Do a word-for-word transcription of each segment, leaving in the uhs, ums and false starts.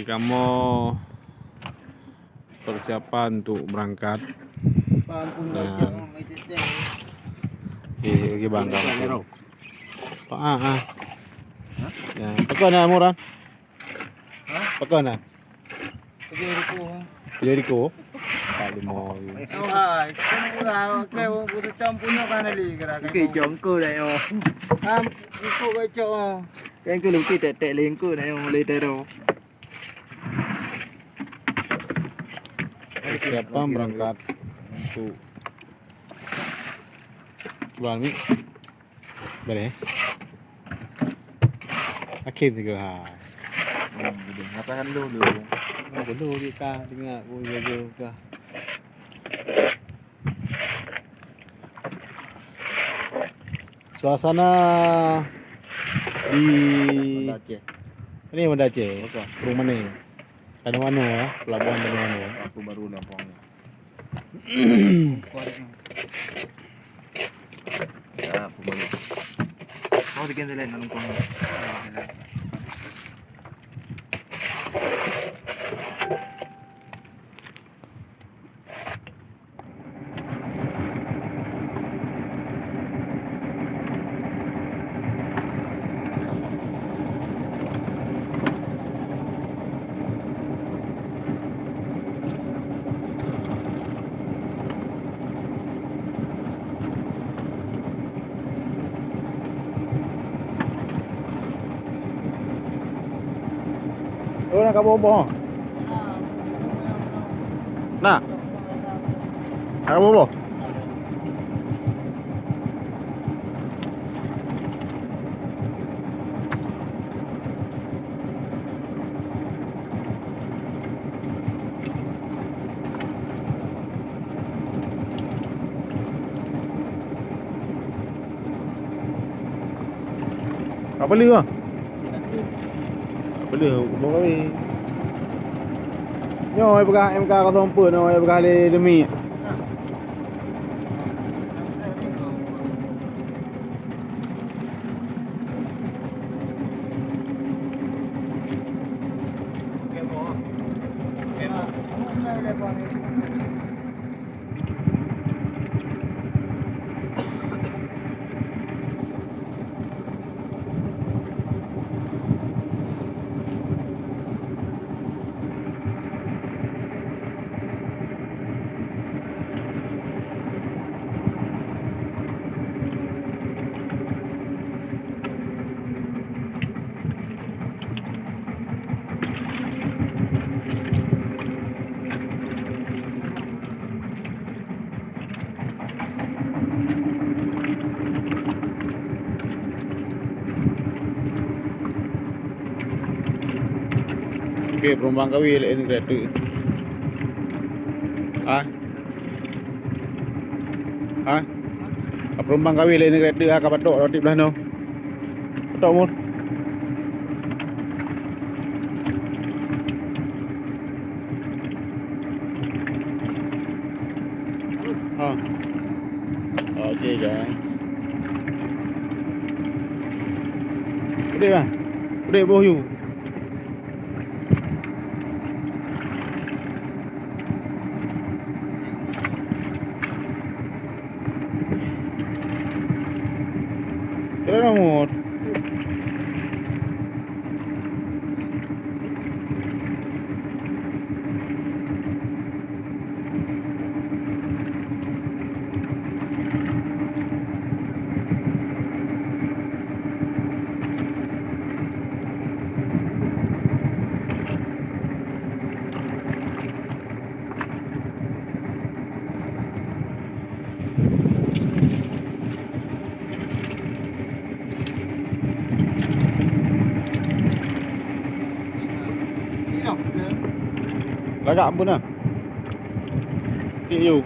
Kamoe persiapan untuk berangkat. Dan, oke, oke, Bang, Bang. Ah, ah. Ya, pakon na, Muran? Hah? Pakon na? Tujoh ribu. Tujoh ribu? Tak lima. Oh, hai. Kan ulah, oke, wong kutu cam punya kan ali gerak. Oke, congko dah, yo. Am, ikut kacau. Kan ku luki tek-tek lingku dah, yo, mulai terus. Persiapan berangkat untuk Bang Mik. Boleh. Akhir tiga ha. Hmm, boleh. Apa dulu dulu? Oh, dulu dia kah dengar, oh, dia, dia kah. Suasana di Banda Aceh. Ini Banda Aceh. Betul. Rumah ni. Tanuh Anu, ya, pelabuhan Tanuh Anu. Aku baru lampung ni. Ya, aku baru. Oh, di Kendelan lampung ni. Oh, nak kabur boh. Nah. Nak kabur boh. Apa leuh ah? Apa leuh, boh kawé. Nyoe ai peugah M K kosong empat, nyoe ai peugah lé demi. Oke, perumbang kawé lé ngon kereta. Ah. Ha? Ka peurumbang kawé lé ngon kereta, ha, ka patok roti blah nyoe. Patok, Mur. Ha. Oke, guys. Udah, Bang. Udah, boh yu. Kira nomor. Lagak ampun lah. Kik you.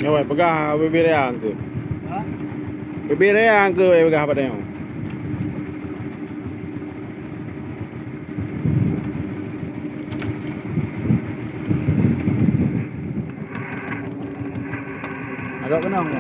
Nyoe wai peugah bibir raya keuh. Ha? Bibir raya keuh wai peugah padang nyoe. Agak keunong.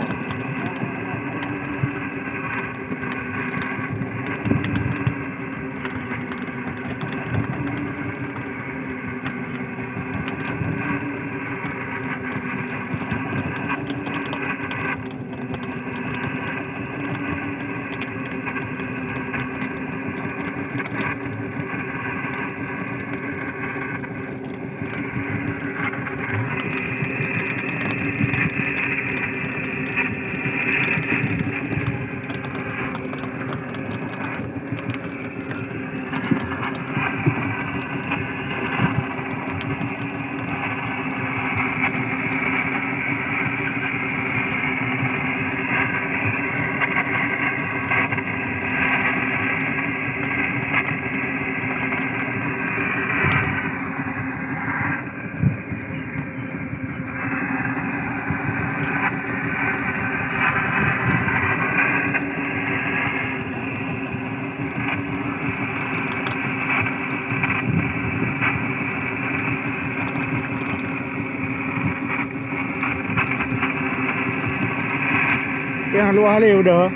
Pih luwah lé udah.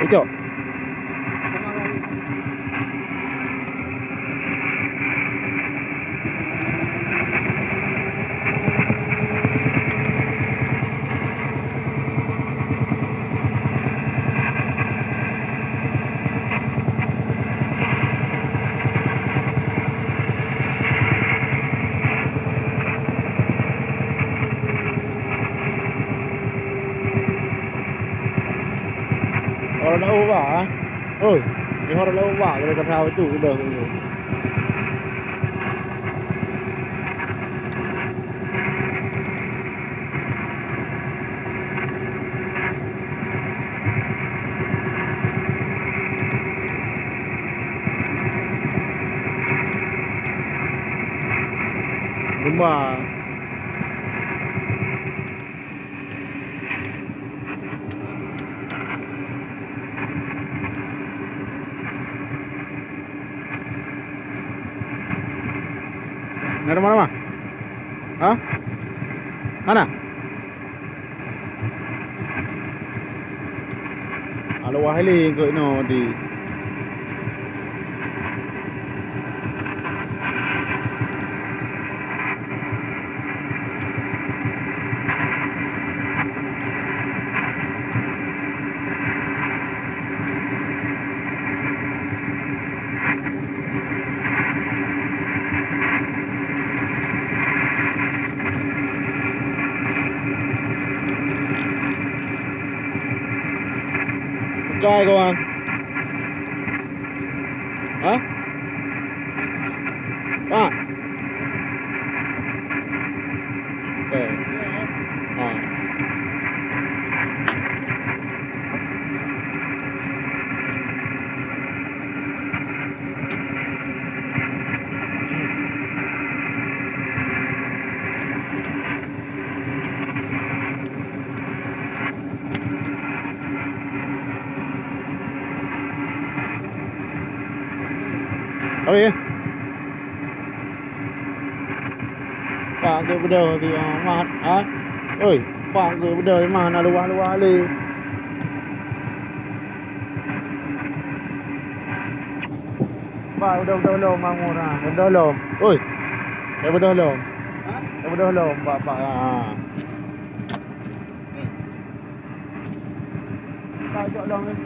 Ucok. Orang nak ubah, ah. Oi, ni orang nak ubah, kalau kata itu udah. Lumba. Na rumoh, rumoh? Ha? Mana? Alah, wah, lé keu inoe di. Bukai, kawan. Ha? Pak. Oke. Ha. Apa ya? Pak, ke beudôh di, ah, mat, ha? Oi. Pak ke beudôh mah na luwah-luwah lé. Pak, beudôh-beudôh lom, Mang Mura. Beudôh lom. Oi. Eh, beudôh lom. Ha? Eh, beudôh lom, Pak, Pak. Ha. Pak, jok lom, eh.